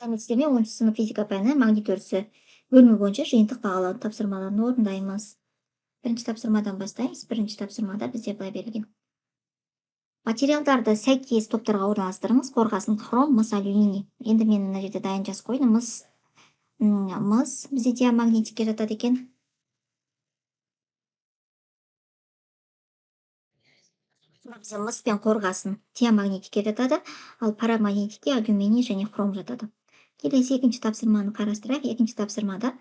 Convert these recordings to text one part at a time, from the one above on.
Сәлеметсіздер ме? 10 сынып физика пәні магнит өрісі бөлімі бойынша жиынтық бағалау тапсырмаларын орындаймыз. Бірінші тапсырмадан бастаймыз. Бірінші тапсырмада бізде былай берілген. Материалдарды сәйкес топтарға орналастырыңыз. Қорғасын, хром, мыс, алюминий. Енді мен мына жерде дайын жазып қойдым. Мыс бізде диамагнитикке жатады екен. Бізде мыс пен қорғасын диамагнитикке жатады, ал парамагнитикке алюминий және хром жатады. Келесі екінші тапсырманы қарастырайық. Екінші тапсырмада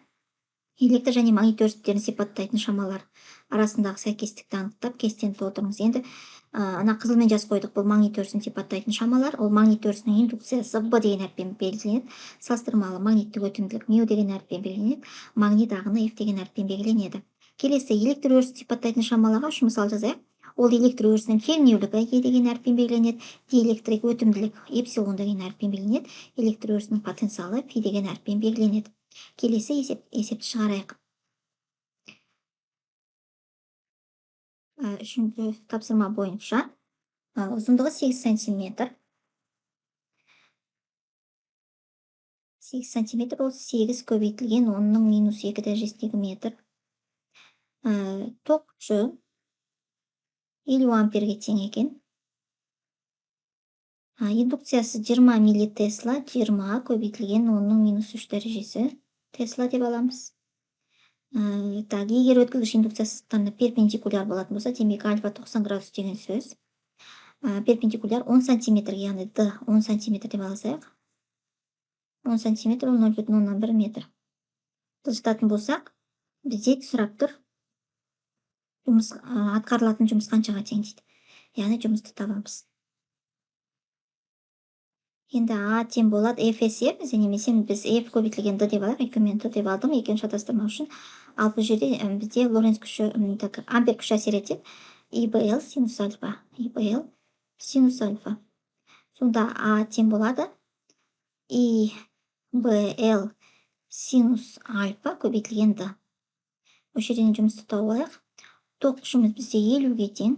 электр және магнит өрістерін сипаттайтын шамалар арасындағы сәйкестікті анықтап, кестені толтырыңыз. Енді ана қызылмен жазып қойдық. Бұл магнит өрісін сипаттайтын шамалар. Ол магнит өрісінің индукциясы Б деген әріппен белгіленеді. Салыстырмалы магниттік өтімділік μ деген әріппен белгіленеді. Магнит ағыны F деген әріппен белгіленеді. Келесі электр өрісін сипаттайтын шамаларға үш мысал жазайық. Ол электр өрісінің кернеулігі Е деген әріппен белгіленеді. Диэлектрик өтімділік эпсилон деген әріппен белгіленеді. Электр өрісінің потенциалы фи деген әріппен белгіленеді. Келесі есепті шығарайық. Үшінші тапсырма бойынша ұзындығы 8 сантиметр. 8 сантиметр ол 8 көбейтілген 10-ның минус 2 дәрежесіндегі метр. Ток күші 50 амперге тең екен. Индукциясы 20 миллитесла, 20 көбейтілген 10-ның минус 3 дәрежесі тесла деп аламыз. Так, егер өткізгіш индукция сызықтарына перпендикуляр болатын болса, демек альфа 90 градус деген сөз. Перпендикуляр 10 сантиметр, яғни D 10 сантиметр деп алсақ. 10 сантиметр ол 0,1 метр. Жылжытатын болсақ, бізде сұрап тұр. Атқарылатын жұмыс қаншаға тең дейді. Яғни жұмысты табамыз. Енді А тең болады F S E бізде, немесе біз F көбейтілген D деп алайық. Өйткені мен D деп алдым, екеуін шатастырмау үшін. Ал бұл жерде бізде Лоренц күші, так, ампер күші әсер етеді. И Б Л синус альфа. И Б Л синус альфа. Сонда А тең болады И Б Л синус альфа көбейтілген D. Осы жерден жұмысты тауып алайық. Ток күшіміз бізде 50-ге тең.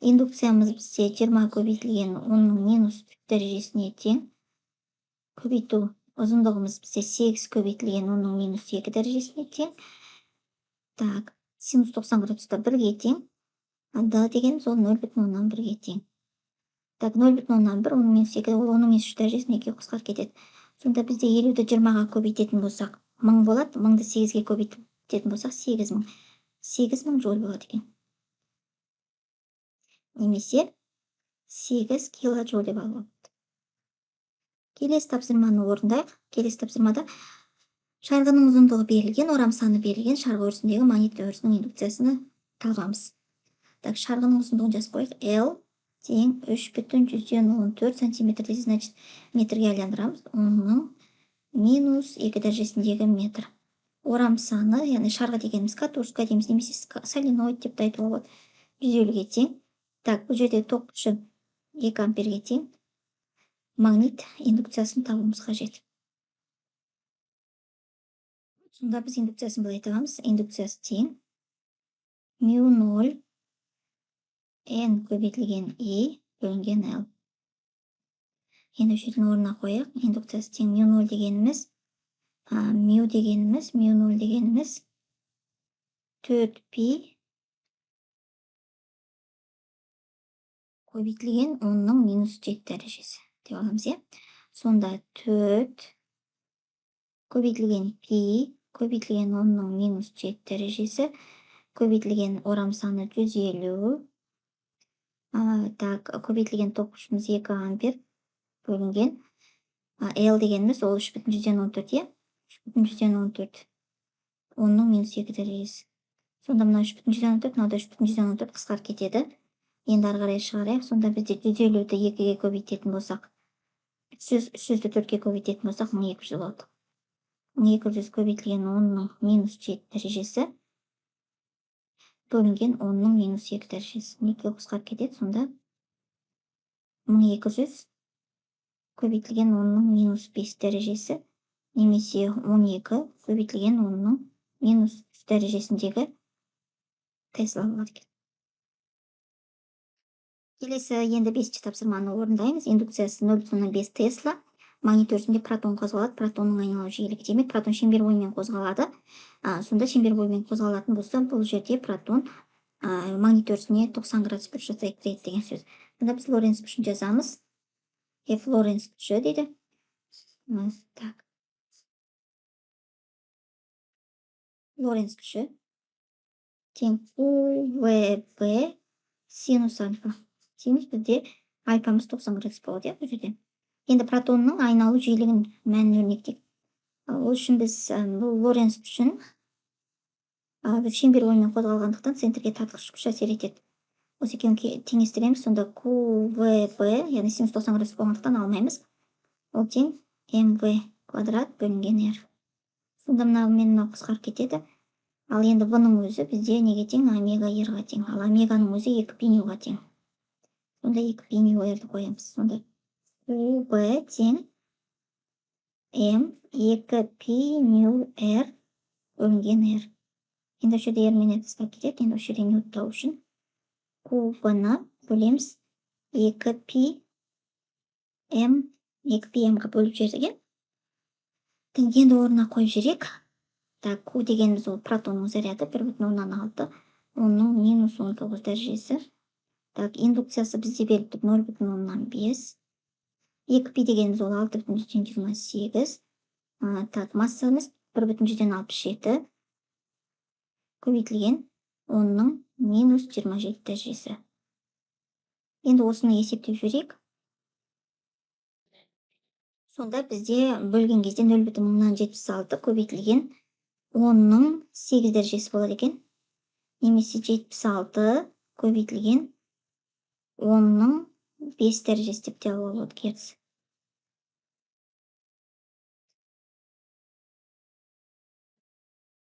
Индукциямыз бізде 20 көбейтілген 10-ның минус 3 дәрежесіне тең. Көбейту ұзындығымыз бізде 8 көбейтілген 10-ның минус 2 дәрежесіне тең. Так, синус 90 градуста 1-ге тең. D дегеніміз ол 0,1-ге тең. Так, 0,1, 10-ның минус 2, ол 10-ның минус 3 дәрежесіне екеуі қысқарып кетеді. Сонда бізде 50-ді 20-ға көбейтетін болсақ, 1000 болады. 1000-ды 8-ге көбейтетін болсақ, 8000. 8000 джоуль болады екен. Немесе 8 килоджоуль деп алуға болады. Келесі тапсырманы орындайық. Келесі тапсырмада шарғының ұзындығы берілген, орам саны берілген, шарғы өрісіндегі магнит өрісінің индукциясını табамыз. Так, шарғының ұзындығын жазып қояйық. L тең үш бүтін жүзден он төрт сантиметр десе, значит, метрге айландырамыз. 10-ның минус 2 дәрежесіндегі метр. Орам саны, яғни шарғы дегеніміз катушка дейміз, немесе соленоид деп те айтуға болады. 150-ге тең. Так, бұл жерде ток күші 2 амперге тең. Магнит индукциясын табуымыз қажет. Сонда біз индукциясын былай табамыз. Индукциясы тең мю ноль n көбейтілген E бөлінген L. Енді осы жердің орнына қояйық. Индукциясы тең мю ноль дегеніміз, мю дегеніміз, мю ноль дегеніміз төрт пи көбейтілген 10-ның минус 7 дәрежесі деп аламыз, иә? Сонда 4 көбейтілген пи көбейтілген 10-ның минус 7 дәрежесі көбейтілген орам саны 150, так, көбейтілген ток күшіміз 2 ампер бөлінген, L дегеніміз ол үш бүтін жүзден он төрт, иә? Үш бүтін жүзден он төрт. 10-ның минус 2 дәрежесі. Сонда мына үш бүтін жүзден он төрт, мынау да үш бүтін жүзден он төрт қысқарып кетеді. Енді ары қарай шығарайық. Сонда бізде жүз елуді екіге көбейтетін болсақ, үш жүзді төртке көбейтетін болсақ, мың екі жүз болады. Мың екі жүз көбейтілген 10-ның минус 7 дәрежесі бөлінген 10-ның минус 2 дәрежесі. Екеуі қысқарып кетеді. Сонда мың екі жүз көбейтілген 10-ның минус 5 дәрежесі немесе 12 көбейтілген 10-ның минус 3 дәрежесіндегі тесла болады екен. Келесі енді 5-ші тапсырманы орындаймыз. Индукциясы 0,5 тесла. Магнит өрісінде протон қозғалады, протонның айналу жиілігі. Демек, протон шеңбер бойымен қозғалады. Сонда шеңбер бойымен қозғалатын болса, бұл жерде протон магнит өрісіне 90 градус бұрыш жасай кіреді деген сөз. Сонда біз Лоренц күшін жазамыз. F Лоренц күші дейді. Так. Лоренц күші тең УВБ синус альфа. Синус бізде альфамыз 90 градус болады, иә, бұл жерде. Енді протонның айналу жиілігін мәнін өрнектейік. Ол үшін біз бұл Лоренц күшін біз шеңбер бойымен қозғалғандықтан центрге тартқыш күш әсер етеді. Осы екеуін теңестіреміз. Сонда QVB, яғни синус 90 градус болғандықтан алмаймыз. Ол тең МВ квадрат бөлінген R. Сонда мынау мен мынау қысқарып кетеді. Ал енді В-ның өзі бізде неге тең? Омега R-ға тең. Ал омеганың өзі 2 пи ньюға тең. Сонда 2 пи нью R-ді қоямыз. Сонда УБ тең М 2 пи нью R бөлінген R. Енді осы жерде R мен R қысқарып кетеді. Енді осы жерде нью табу үшін КБ-ны бөлеміз 2 пи М, 2 пи М-ға бөліп жібердік, иә? Енді орнына қойып жіберейік. Так, Q дегеніміз ол протонның заряды 1,6, оның минус 19 дәрежесі. Так, индукциясы бізде беріліп тұр 0,5. 2 пи дегеніміз ол 6,28. Так, массамыз 1,67 көбейтілген 10-ның минус 27 дәрежесі. Енді осыны есептеп жіберейік. Сонда бізде бөлген кезде 0,76 көбейтілген 10-ның 8 дәрежесі болады екен. Немесе 76 көбейтілген 10-ның 5 дәрежесі деп те алуға болады герц.